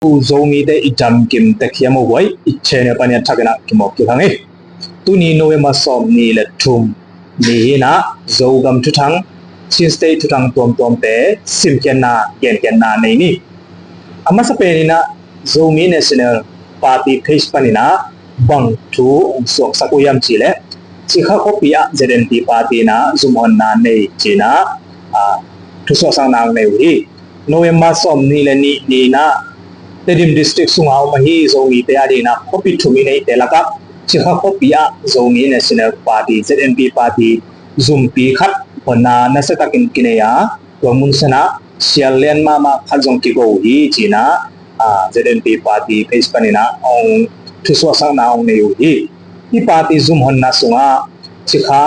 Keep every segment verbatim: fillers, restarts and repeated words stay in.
Zomite i damkim tek hiam aw guai, i channel panin a thakin ah kimawk kik hang hi. Tuni November sawm nih le thum ni hi-in ah Zogam thuthang, Chin State thuthang tuamtuamte simkhiatna, genkhiatna nei ni. A masa penin ah Zomi National Party page panin ah bang thu hong suaksak uh hiam cih leh, Cikha khuapi ah Z N P party in ah zumhonna nei ci-in ah, ah, thusuahsakna hong nei uh hi. November sawm nih le nih ni-in ah Tedim District sungah om ahi Zomite adingin ah khuapi thum i neihte lakah Cikha khuapi ah Zomi National Party, Z N P party zumpi khat honna nasiatakin kinei a, tua mun sanah sial lian mahmah khat zong kigo uh hi ci-in ah, ah, Z N P party page panin ah hong thusuahsakna hong nei uh hi. Hih party zumhonna sungah Cikha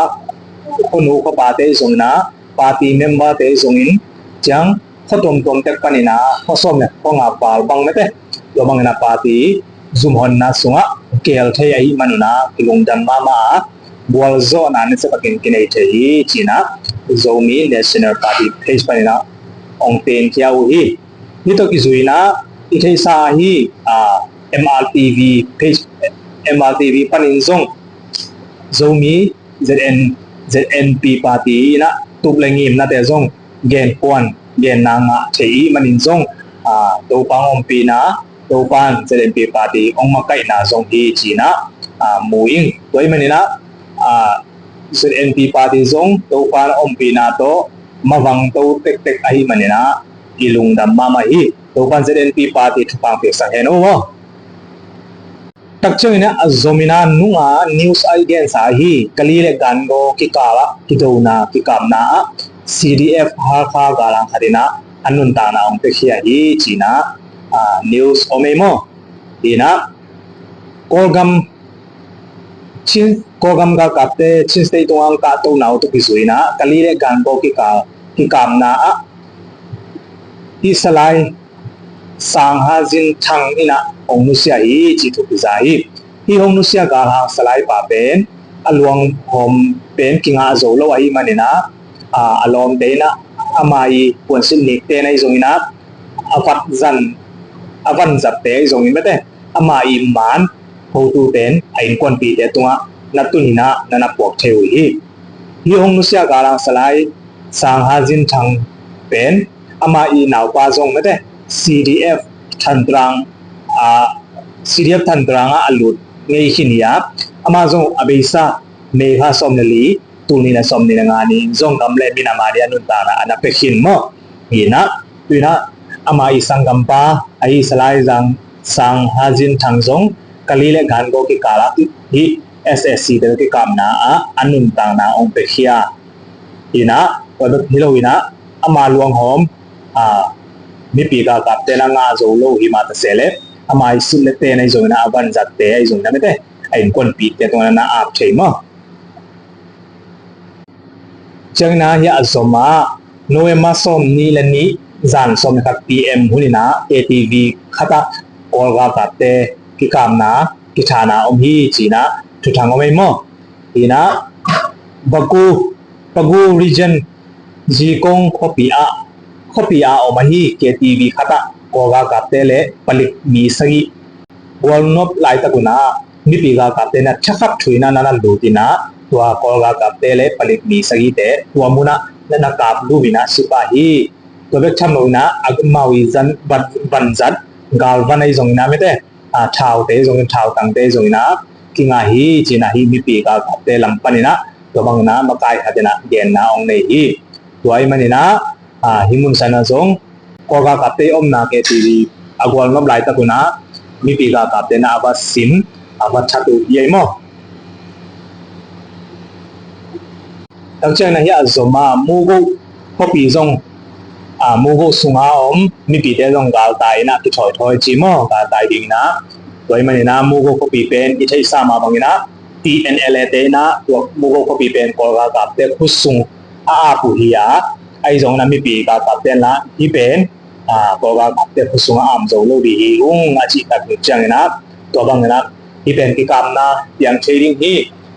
khuanu khuapate zongin ah, party memberte zongin ciang khua tuamtuam tek panin ah khua sawm le khua nga val bang mete, tua bangin ah party zumhonna sungah gel thei ahih manun ah kilungdam mahmah a, gualzawhna nasiatakin kinei thei hi ci-in ah Zomi National Party page panin ah hong teenkhia uh hi. Hih tawh kizui-in ah i theihsa ahi, ah, M R T V page, M R T V panin zong Zomi Z N, Z N P party in ah tup le ngimnate zong genkuan, genna ngah thei ahih manin zong, ah, Topa hong ompihna, Topa in Z N P party hong makaihna zong hi ci-in ah, ah, mu ing. Tua ahih manin ah, ah, Z N P party zong Topa hong ompihna tawh mavangto tektek ahih manin ah i lungdam mahmah hi. Topa in Z N P party thupha hong piaksak hen aw maw. Tak ciangin ah a zom in ah nung a news a i gensa ahi Kali le Gangaw kikal ah kidona, kikapna ah C D F Hakha galhang khat in ah a nuntakna hong piakhia hi ci-in ah, ah, news om ei maw. Hi-in ah Kawlgam, Chin, Kawlgam galkapte Chin State tungah hong kahtohna uh tawh kizui-in ah Kali le Gangaw kikal, kikapna ah hih Salai Sang Ha Zin Thang in ah hong nusia hi cih thu kiza hi. Hih hong nusia galhang Salai pa pen a luanghawm pen kingah zo lo ahih manin ah, ah, a lawmte in ah ama i puansilh nikten ahi zongin ah, a vatzan, a vanzatte ahi zongin mete, ama i maan hotuten a innkuanpihte tungah na tun in ah na na puak thei uh hi. Hih hong nusia galhang Salai Sang Ha Zin Thang pen ama i naupa zong mete C D F Thantrang, ah, C D F Thantrang ah a lut ngei khin hi a, ama zong a beisa May kha sawm le li, tul nih le sawm nih le nga ni-in zong gam le minam a dingin a nuntakna a na pia khin maw. Hi-in ah, tu-in ah ama i sanggampa ahi Salai Sang, Sang Ha Zin Thang zong Kali le Gangaw kikal ah hih S A C te kikapna ah a nuntakna hong piakhia. Hi-in ah, tua bek hi lo-in ah ama luanghawm, ah, mipi galkapte in ah ngah zo lo hi mah ta se leh, ama i silh le ten ahi zongin ah, a vanzatte ahi zongin ah mete, a innkuanpihte tungah na na ap thei maw. Ciangin ah hih a zom ah November sawm nih le nih zan sawm le khat P M hun in ah K T V khat ah Kawl galkapte kikapna, kithana om hi ci-in ah thuthang om ei maw. Hi-in ah Bago, Bago Region Zikong khuapi ah, khuapi ah om ahi K T V khat ah Kawl galkapte le palik mi sagih gualnuap laitak un ah mipi galkapte in ah thakhat thu-in ah na na lut in ah, tua Kawl galkapte le palik mi sagihte tua mun ah na na kap lum in ah si pah hi. Tua bek tham lo-in ah amau i zan, van, vanzat galvan ahi zongin ah mete, ah, thaute zongin, thautangte zongin ah kingah hi ci-in ah hih mipi galkapte lam panin ah tua bangin ah makai khat in ah genna hong nei hi. Tua ahih manin ah, ah, hih mun sanah zong Kawl galkapte omna K T V a gualnuap laitak un ah mipi galkapte in ah a va sim, a va that uh hi ei maw. Tak ciangin ah hih a zom ah Mugo khuapi zong, ah, Mugo sunga om mipite zong galtai in ah kithoithoi ci maw, galtai dingin ah. Tua ahih manin ah Mugo khuapi pen i theihsa mah bangin ah T N L A te in ah tua Mugo khuapi pen Kawl galkapte khut sung a ap uh hi a, ahi zongin ah mipi galkapte in lah hih pen, ah, Kawl galkapte khut sungah am zo lo ding hi ung a cih tak uh ciangin ah, tua bangin ah hih pen kikapna piang thei ding hi.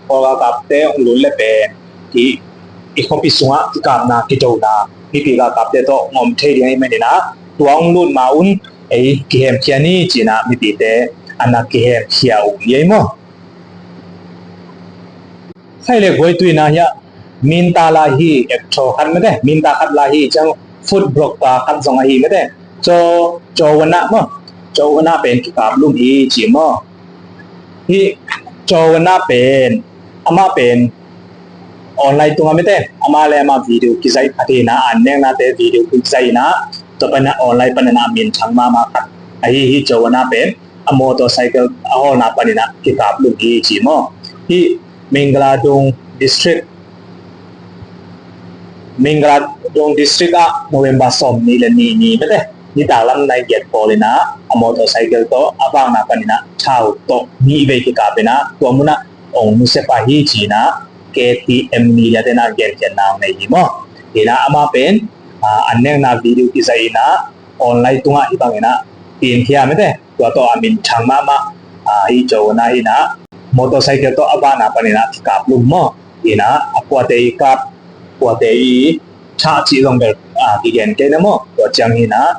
Kawl galkapte hong lut le pen i, i khuapi sungah kikapna, kidona mipi galkapte tawh hong om thei ding ahih manin ah, tua hong lut ma un ei kihemkhia ni ci-in ah mipite a na kihemkhia uh hi ei maw. Khaile guai tuina hiah Minta la hi, actor khat mete, Minta khat la hi ciang food blogger khat zong ahi mete. Cho, Cho Wan Ah maw, Cho Wan Ah pen kikaplum hi ci maw. Hi Cho Wan Ah pen, amah pen online tungah mete, amah le amah video kizaih phat hi-in ah, an neknate video kizaih hi-in ah, tua panin ah online panin ah minthang mahmah khat ahi hi. Cho Wan Ah pen a motorcycle a hawlna panin ah kikaplum hi ci maw. Hi Mangala Dong District, Mangala Dong District ah November sawmnih le nih ni mete, nitak lam nai giat pawl in ah a motorcycle tawh a vakna panin ah thau tawh nih vei kikap in ah tua mun ah ong nusia pah hi ci-in ah K T M Media te in ah genkhiatna nei hi maw. Hi-in ah amah pen, ah, an nekna video kizaih in ah online tungah hih bangin ah piankhia mete, tua tawh a minthang mahmah, ah, hi Cho Wan Ah hi-in ah motorcycle tawh a vakna panin ah kikaplum maw. Hi-in ah a kuate i kap, kuate i thah cih zong bel, ah, kigen kei na maw. Tua ciang hi-in ah,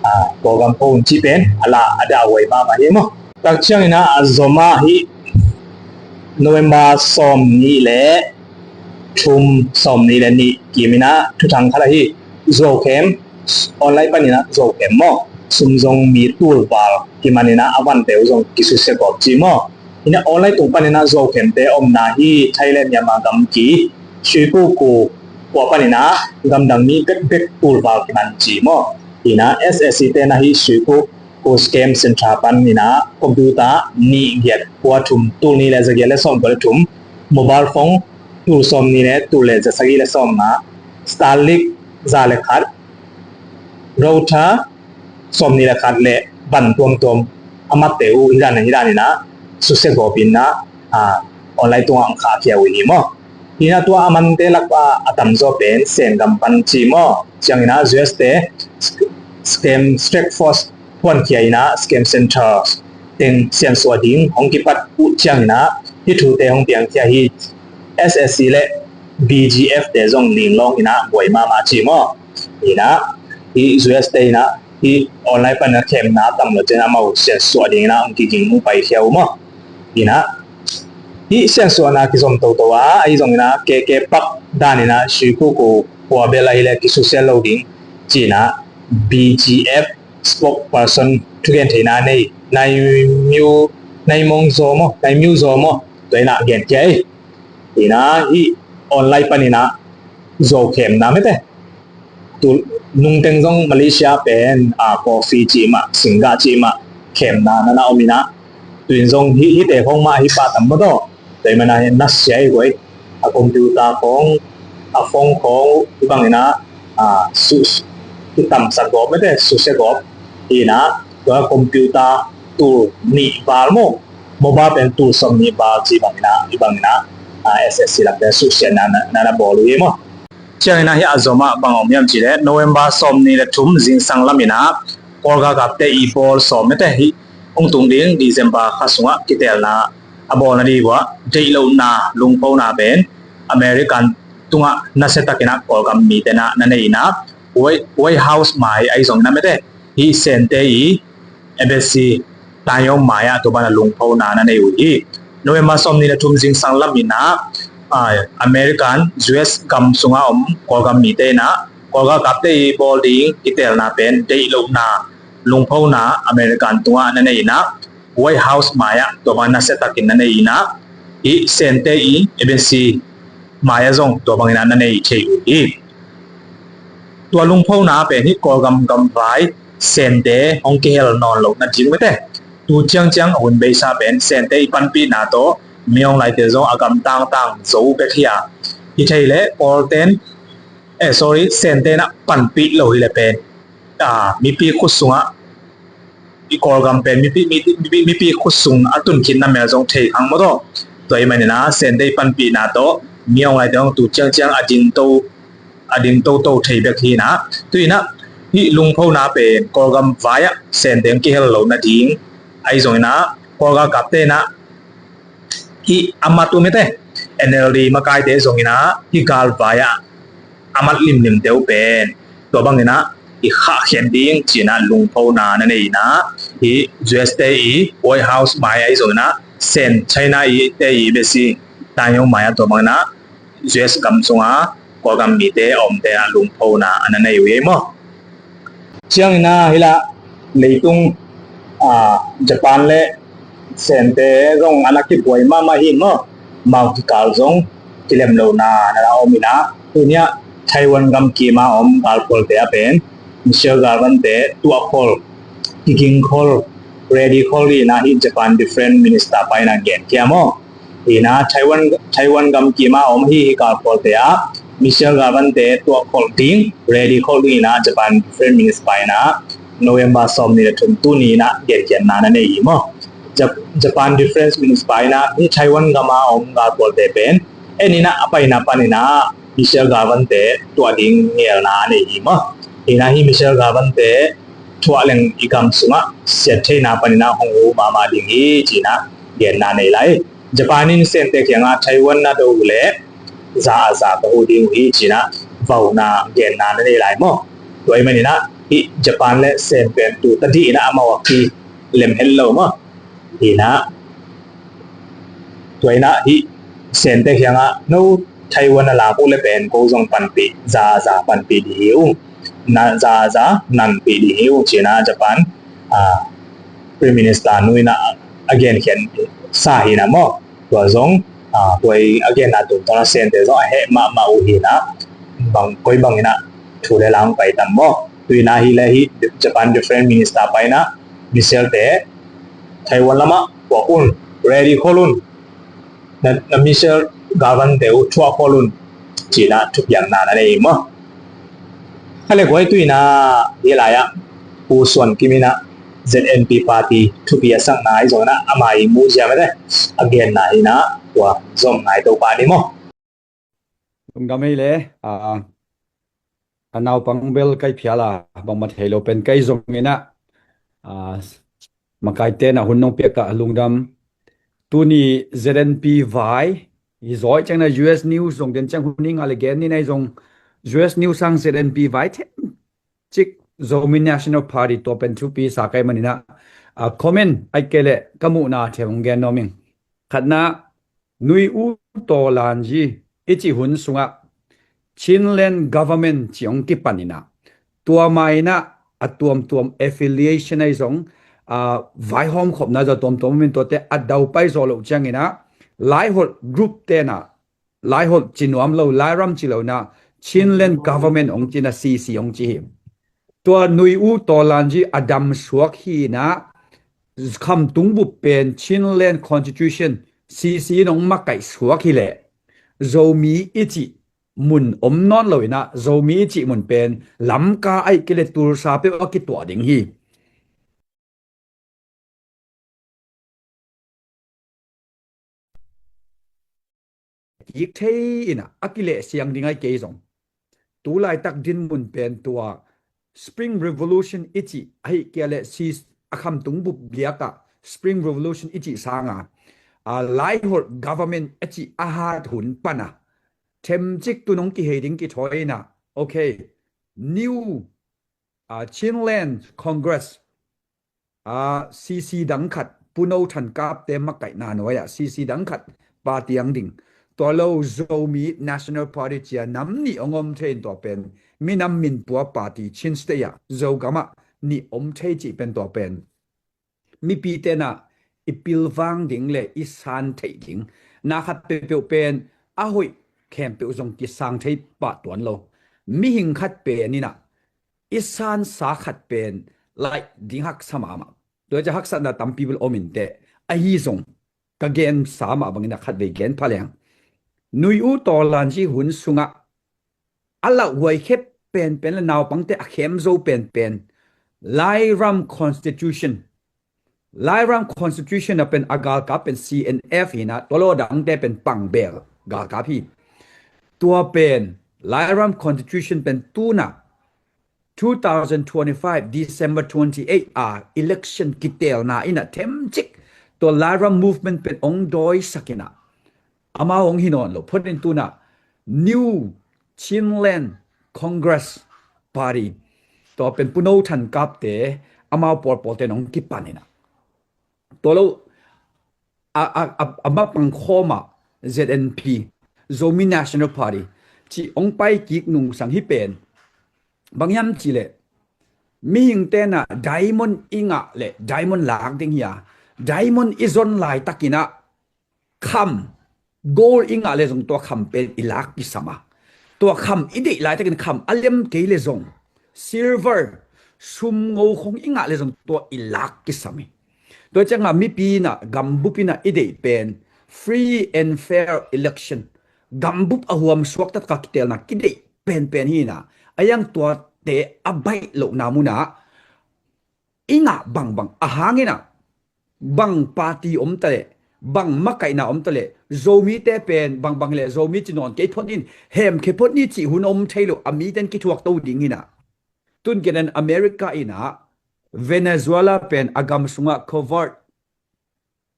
ah, Kawlgam pho un cih pen a la a dahhuai mahmah hi maw. Tak ciangin ah a zom ah hi November sawmnih le thum, sawmnih le nih kim in ah thuthang khat ahi, zuaukhem, online panin ah zuaukhem maw, sum zong mi tul val kiman in ah a vante uh zong kisusia gawp ci maw. Hi-in ah online tung panin ah zuaukhemte omna hi Thailand, Myanmar gamgi Sui Kyaw Kaw khua panin ah gamdang mi bekbek tul val kiman ci maw. Hi-in ah S S C te in ah hi Sui Kyaw Kaw scam center panin ah computer nih giat kua thum, tul nih le za giat le sawmkua le thum, mobile phone tul sawmnih le tul le za sagih le sawmnga, Starlink za le khat, router sawmnih le khat le van tuamtuam a matte uh hi dan, hi dan in ah susia gawp in ah, ah, online tungah ong khahkhia uh hi maw. Hi-in ah tua a mante lak ah a tamzaw pen Sengam pan ci maw. Ciangin ah U S te scam task force puankhia in ah scam center teng siansuah ding hong kipat uh ciangin ah hih thute hong piangkhia hi. S S C le B G F te zong linglawng in ah buai mahmah ci maw. Hi-in ah hih U S te in ah hih online panin ah khemna a tam lo ciangin ah amau siansuah dingin ah hong kiging hong paikhia uh maw. Hi-in ah hih siansuahna kizom toto a, ahi zongin ah K K Park dan in ah Sui Kyaw Kaw khua bel ahih leh kisusia lo ding ci-in ah B G F spokesperson thugen theihna nei Nai Myo, Nai Myo Zaw maw, Nai Myo Zaw maw, tua in ah genkhia hi. Hi-in ah hih online panin ah zuaukhemna mete, tu nungteng zong Malaysia pen, ah, coffee cih mah, singgah cih mah khemna na na om in ah, tu-in zong hih, hihte khong mah hi pah tam maw taw. Tua ahih manin ah hi nasia hi guai. A computer khong, a phone khong hih bangin ah, ah, su, su, kitamsak gawp mete, susia gawp. Hi-in ah tua computer tul nih val maw, mobile pen tul sawmnih val cih bangin ah, hih bangin ah, ah, S S C lam pen susia na, na, na, na bawl uh hi maw. Ciangin ah hih a zom ah bang om hiam cih leh November sawmnih le thum zingsang lam in ah Kawlgakapte i bawl sawm mete, hih hong tung ding December kha sungah kitelna a bawlna ding uh ah deih lohna lungphona pen American tungah nasia takin ah Kawlgam mite in ah na nei in ah White, White House mai ahi zongin ah mete, hih Sente i embassy Tayong mai ah tua banah lungphona na nei uh hi. November sawmnih le thum zingsang lam in ah, ah, American, U S gam sungah om Kawlgam mite in ah Kawlgakapte i bawl ding kitelna pen deih lohna lungphona American tungah na nei in ah White House mai ah tua bang nasia takin na nei in ah, hih Sente i embassy mai ah zong tua bangin ah na nei thei uh hi. Tua lungphona pen hih Kawlgam gamvai Sente hong kihel nawn loh nading mete, tu ciangciang a hun beisa pen Sente i panpihna tawh mi hong laite zong a gam tangtang zo bek hi a, hi thei leh Kawlten, eh, sorry, Sente in ah panpih lo hi leh pen, ah, mipi khut sungah, i Kawlgam pen mipi, mipi, mipi khut sung a tun khit namel zong thei khang maw taw. Tua ahih manin ah Sente i panpihna tawh mi hong laite hong tu ciangciang a dingto, a dingtoto thei bek hi in ah. Tu in ah hih lungphona pen Kawlgam vai ah Sente hong kihel loh nading ahi zongin ah Kawlgakapte in ah hih a mat uh mete, N L D makaite zongin ah hih galvai ah a mat limlimte uh pen tua bangin ah i khahkhiat ding ci-in ah lungphona na nei in ah, hih U S te i White House mai ahi zongin ah, Sen China i te i besi taihong mai ah tua bangin ah U S gam sungah kua gam mite a omte ah lungphona a na nei uh hi maw. Ciangin ah hih lah leitung, ah, Japan le Sente zong a na kibuai mahmah hi maw. Amau kikal zong kilem lohna na na om in ah, tuni ah Taiwan gam kim a om galphualte ah pen Michel Galvante tuahkhol, kigingkhol, ready khol hi in ah hih Japan Defense Minister pa in ah genkhia maw. Hi in ah Taiwan, Taiwan gam kim a om hih, hih galphualte ah Michel Galvante tuahkhol ding, ready khol ding hi in ah Japan Defense Minister pa in ah November sawmnih le thum tuni in ah genkhiatna na nei hi maw. Jap-, Japan Defense Minister pa in ah hih Taiwan gam a om galphualte pen en in ah a paina panin ah Michel Galvante tuah ding ngelna a nei hi maw. Hi in ah hih Michel Galvante thuah leng i gam sungah siat theihna panin ah hong hu mahmah ding hi ci-in ah genna nei lai. Japan in Sente kiangah Taiwan na do uh leh za a za ka hu ding uh hi ci-in ah vauna genna na nei lai maw. Tua ahih manin ah hih Japan le Sen pen tu tadih in ah amau a kilem het lo maw. Hi in ah tua in ah hih Sente kiangah no Taiwan na lak uh leh pen ko zong panpih, za a za panpih ding hi ung. Na za a za nanpih ding hi ung ci-in ah Japan, ah, Prime Minister nu in ah a genkhiat sa hi in ah maw. Tua zong, ah, tua i a genna tungtawn ah Sente zong a heh mahmah uh hi in ah, bang, koi bangin ah thu le la hong pai tam maw. Tu in ah hih leh hih Japan Defense Minister pa in ah Michel te Taiwan lamah puak un, ready khol un, na, na Michel Galvante uh thuah khol un ci-in ah thupiakna na nei maw. Kha le guai, tu in ah hih lai-ah Pu Suan Kim in ah Z N P party thupi a sakna ahi zongin ah ama i muh zia mete a genna hi in ah tua zom ngai to pah ni maw. Lungdam ei le, a, a naupang bel kai phial a, bangmah thei lo pen kai zongin ah, a, makaite na hun nong piak ah lungdam. Tuni Z N P vai, hi zaw ciang na U S News zong den ciang hun hi ngah le gen ni na hi zong U S News sang Z N P vai them cik Zomi National Party tua pen thupi sa kai manin ah, a, comment ai kei le ka muhna them hong gen nuam ing. Khatna, Nui U Taw Lan Zi i cih hun sungah Chinland Government ci hong kipan in ah, tua ma in ah a tuamtuam affiliation ahi zong, a, vaihawm khopna zaw tuamtuam om in tuate a daupai zawh loh ciangin ah Laiholh group te in ah, Laiholh ci nuam lo, Lairam ci lo in ah Chinland Government hong ci in ah C C hong ci hi. Tua Nui U Taw Lan Zi a dam suak hi in ah, Khamtung bup pen Chinland Constitution, C C in hong makaih suak hi leh Zomi i cih mun om nawn lo in ah, Zomi i cih mun pen Lamka ahih kei leh Tulsa peuh a kituah ding hi. Kik thei in ah a kileh siang ding ahi kei zong, tu laitak dinmun pen tua Spring Revolution i cih ahih kei leh si a Khamtung bup biakah Spring Revolution i cih sanga, a, Laiholh government a cih a hat hun pana themcik tu nong kihei ding kithawi in ah, okay, New, a, Chinland Congress, a, C C dang khat, Pu No Than Kap te makaihna nuai ah C C dang khat party ang ding. Tua lo Zomi National Party cia nam nih hong om thei in tua pen minam minpua party Chin State ah Zogam ah nih om thei cih pen tua pen mipi te in ah i pilvang ding le i san theih ding na khat peuhpeuh pen a hoih khempeuh zong kisang thei pah tuan lo. Mihing khat pen in ah i sansa khat pen laih ding haksa mahmah. Tua ciah haksatna tampi bel om in teh, ahi zong ka gensa mah bangin a khatvei gen pha leng. Nui U Taw Lan Zi hun sungah a lauhuai khep penpen le naupangte a khem zo penpen Lairam Constitution, Lairam Constitution a pen a galkap pen C N F hi in ah, tua lo dangte pen pangbel galkap hi. Tua pen Lairam Constitution pen tu in ah two thousand twenty-five December twenty-eight a election kitelna in ah themcik tua Lairam movement pen hong dawisak in ah, amau hong hi nawn lo phot in tu in ah New Chinland Congress Party, Tua pen Pu No Than Kap te, amau pawlpawlte nong kipan inah, tua lo, a, a, a, a mapang khawmah Z N P, Zomi National Party cih hong pai kik nungsang hi pen. Bang hiam cih leh, mihing tenah diamond i ngah leh diamond lak ding hi a, diamond i zon laitakinah kham, gold i ngah le zong tua kham pen i lak kisam a, tua kham i deih laitakin kham a lem kei le zong, silver, sumngo khong i ngah le zong tua i lak kisam hi. Tua ciangah mipi inah, gambup inah i deih pen free and fair election, gambup a huam suak taktak a kitelna kideih penpen hi inah, a iang tuate a baih lohna munah i ngah bangbang a hang inah, bang party om ta leh, bang makaihna om ta leh, Zomite pen bangbang hi leh Zomi ci nawn kei phot in, hemkhia phot ni cih hun om thei lo, a miten kithuak to ding inah. Tun kinan America inah Venezuela pen a gam sungah covert,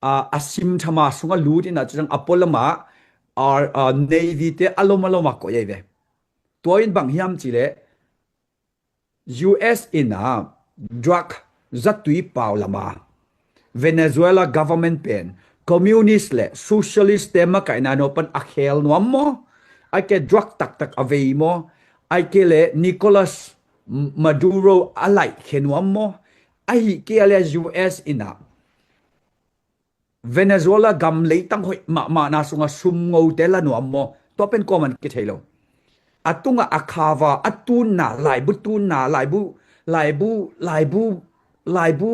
a, a simthama sungah lut inah, ciang a pualamah, a, a, Navy te a lom a lomah koih ahi ve. Tua in bang hiam cih leh, U S inah drug zatui pau lama Venezuela government pen communist le socialist te makaihna nuam pan a khel nuam maw? Ai ke drug taktak a vei maw? Ai ke le Nicolas Maduro a laih khe nuam maw? Ahi kei le U S inah Venezuela gam leitang hoih mahmahna sungah sumngote la nuam maw? Tua pen kuaman kithei lo. A tungah a khava, a tunna, laibu tunna, laibu, laibu, laibu, laibu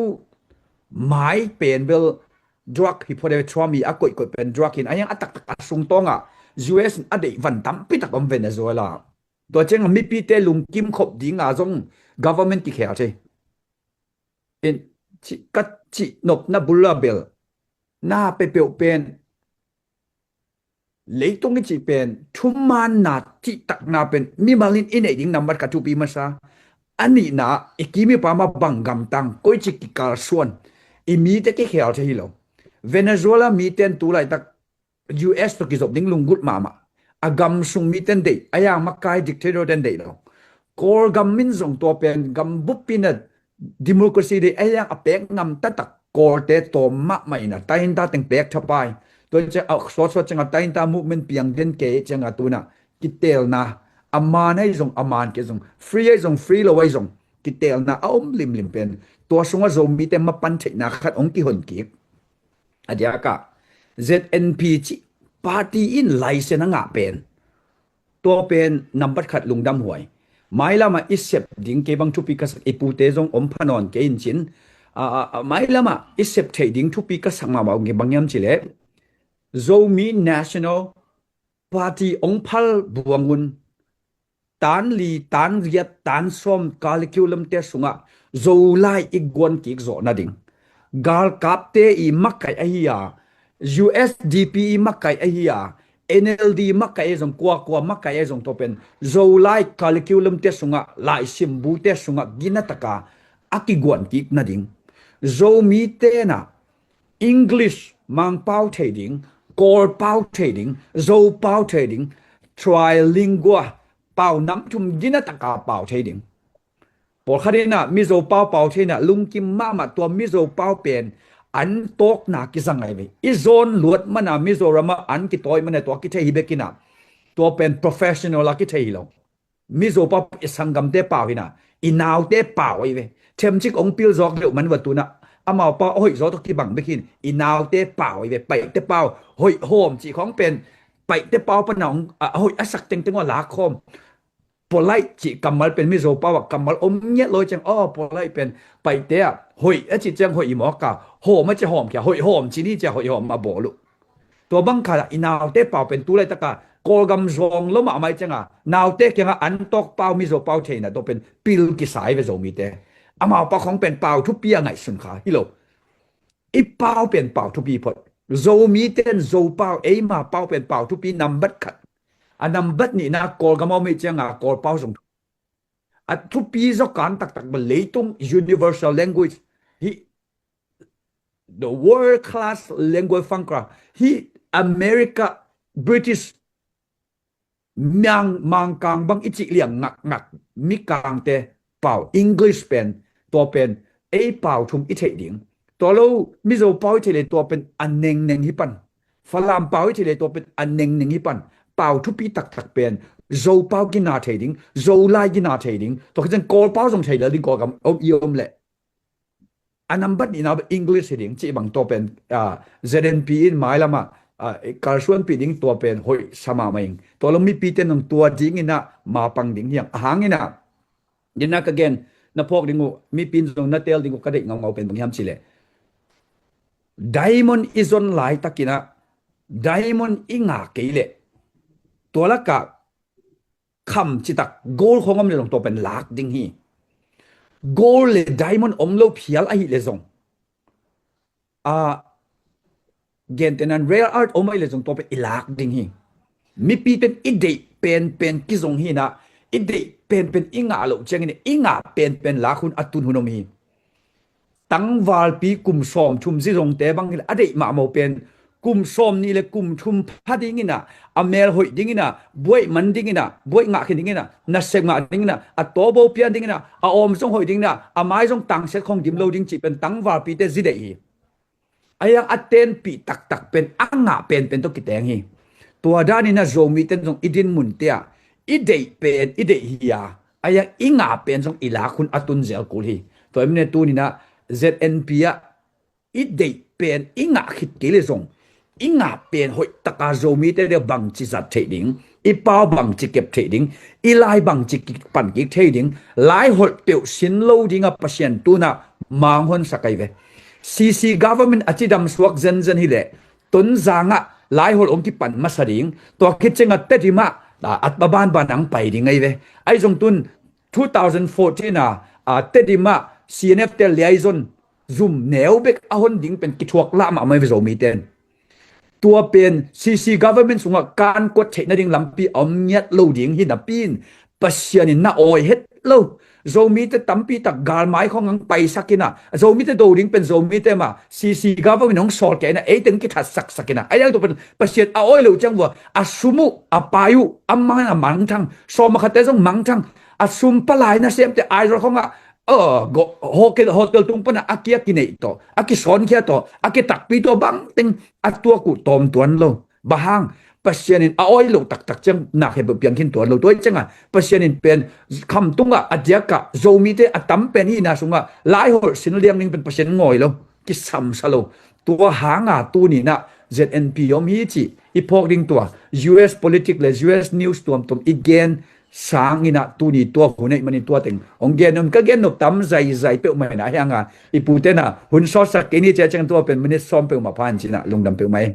mai pen bel drug hi phot e, Trump i a koihkoih pen drug hin, a hiang a taktak a sungtawngah U S in a deih van tampi tak om Venezuela. Tua ciangah mipite lungkim khop dinga zong government kikhel thei. In, ci, ka cih nopna bula bel na pepeuh pen, leitung i cih pen thumanna cihtakna pen mimal in i neih ding nambat khat thupi masa. A nihna, i kimipa mah bang gamtang, koici kikalsuan, i mite kikhel thei hi lo. Venezuela miten tu laitak U S tawh kizop ding lunggulh mahmah. A gam sung miten deih, a yang makai dictator ten deih lo. Kawlgam min zong tua pen gambup ina democracy deih, a yang a pek ngam taktak Kawlte tawm mahmah ina tainta teng pek thapai. Tua ciang a sawtsawt ciangah tainta movement piang den kei ciangah tunah kitelna, a man ahi zong, a man kei zong, free ahi zong, free lo ahi zong, kitelna a om limlim pen tua sungah Zomite mapan theihna khat hong kihon kik. A diakah Z N P cih party in license a ngah pen, tua pen nambat khat lungdam huai. Mailamah i sep ding kei bang thupi ka sak, i pute zong om pha nawn kei in cin. A, a, a, mailamah i sep theih ding thupi ka sak mahmah ung kei bang hiam cih leh, Zomi National Party hong phal buangun, tan li, tan riat, tan sawm curriculum te sungah Zolai i guan kik zawh nading, galkapte i makaih ahi a, U S D P i makaih ahi a, N L D makaih ahi zong, kuakua makaih ahi zong, tua pen Zolai curriculum te sungah, laisim bu te sungah gina taka a kiguan kik nading, Zomi tenah English Mangpau thei ding, Kawlpau thei ding, Zopau thei ding, trilingual pau nam thum gina taka pau thei ding. Pawlkhat inah Mizo pau pau thei inah lungkim mahmah, tua Mizo pau pen an tawkna kizang ahi ve. I zawn luat mana Mizoramah an kitawi mana tua kithei hi bek inah, tua pen professional a kithei hi lo. Mizo pau i sanggamte pau hi inah, i naute pau ahi ve. Themcik hong pil zawk deuh man va tunah amau pau a hoih zaw tawh kibang bek hi in, i naute pau ahi ve. Paihte pau hoih hawm cih khawng pen, Paihte pau pana hong, a, a hoih a sak tengteng aw lak khawm. Polite cih kammal pen Mizo pau ah kammal om ngiat lo ciang, aw, polite pen Paihte ah hoih a cih ciang hoih hi mawk a, hawm a cih hawm khia, hoih hawm cih ni ciang hoih hawm a bawl uh. Tua bang khat ah i naute pau pen tu laitaka Kawlgam zawng lo mahmah cianga naute kiangah an tawk pau, Mizo pau theina tua pen pil kisai ve Zomite. Amau pau khawng pen pau thupi a ngaihsun kha hi lo. I pau pen pau thupi phot. Zomite in Zo pau, eima pau pen pau thupi nambat khat. A nambat nihna Kawlgam a om i cianga Kawlpau zong a thupi zaw kan taktak bel leitung universal language hi, the world class language fangkra hi, America, British, Mang, Mangkang bang i cih liang ngakngak, Mikangte, pau, English pen, tua pen ei pau thum i theih ding. Tua lo Mizo pau i theih le tua pen a nengneng hi pan. Falam pau i theih le tua pen a nengneng hi pan. Pau thupi taktak pen Zo pau gina thei ding, Zo lai gina thei ding. Tua khit ciang Kawl pau zong thei lel ding, Kawlgam om i om leh. A nambat nihna bang English hi ding cih bang tua pen, ah, Z N P in mailam ah, ah, kalsuanpih ding tua pen hoih sa mahmah ing. Tua lo mipi ten zong tua dingin ah mapang ding hi hang. A hangin ah, dena ka gen na phawk ding uh, mipi in zong na teel ding uh ka deih ngaungau pen bang hiam cih leh, diamond i zon laitakin ah diamond i ngah kei leh tua lakah kham citak gold khong om le zong tua pen lak ding hi. Gold le diamond om lo phial ahih le zong, a, gentehna in rare earth om ahih le zong tua pen i lak ding hi. Mipi ten i deih penpen kizong hi in ah, i deih penpen i ngah loh ciangin i ngah penpen lak hun a tun hun om hi. Tangvalpi kum sawmthum zizongte bang hi leh a deih mahmah uh pen kum sawmnih le kum thum pha dingin ah, a mel hoih dingin ah, buaih man dingin ah, buaih ngah khin dingin ah, nasep ngah dingin ah, a tawbo pian dingin ah, a awm zong hoih dingin ah, a mai zong tangsiat khong dim lo ding cih pen tangvalpite zi deih hi. A yang a tenpih taktak pen a ngah penpen tawh kiteng hi. Tua danin ah Zomite in zong i din munte ah i deih pen i deih hi a, a yang i ngah pen zong i lak hun a tun zel kul hi. Tua ahih manin ah tunin ah Z N P ah i deih pen i ngah khit kei le zong, i ngah pen hoih taka Zomite deuh bangci zat theih ding, i pau bangci kep theih ding, i lai bangci kik pan kik thei ding, lai holh peuh sin lo dingah Pasian tunah manghonsak ahi ve. C C government a cidam suak zenzen hi leh Tonzang ah lai holh hong kipan masa ding, tua khit ciangah Tedim ah, a, a banban ang pai ding ahi ve. Ahi zong tun two thousand fourteen ah, a, Tedim ah C N F te liaizon zum neu bek a hon ding pen kithuak lah mahmah hi ve Zomite in. Tua pen C C government sungah kan kuat theih nading lampi a om ngiat lo ding hi napi in Pasian in na awi het lo. Zomite tampi tak galmai khong ang paisak in ah, Zomite do ding pen Zomite mah C C government hong sawl kei in ah, eite hong kithatsaksak in ah, a yang tua pen Pasian a awi lo ciang vua a sum uh, a pai uh, a mang in a mangthang, sawm a khatte zong mangthang, a sum palai nasemte Aizawl khong ah, uh, go, hotel, hotel tung pan ah a kia kineih tawh, a kisawngkhia tawh, a kitakpi tawh bangteng a tuak uh tawm tuan lo. Bang hang, Pasian in a awi lo taktak ciang nak he piang khin tuan lo. Tua hi ciangah Pasian in pen khamtung ah a diak ah Zomite a tam pen hihna sungah lai holh sin liang ding pen Pasian in ngawi lo, kisamsa lo. Tua hanga tuni in ah Z N P om hi cih i phawk ding tua U S politic le U S news tuamtuam i gen sangin ah tuni tua hun ahih manin tua teng hong gen om, ka gen nop tam zaizai peuhmah in ah, a hiang a i pute in ah hun sawtsak kei ni ci a ciang tua pen minute sawm peuhmah pha in ci in ah lungdam peuhmah hi.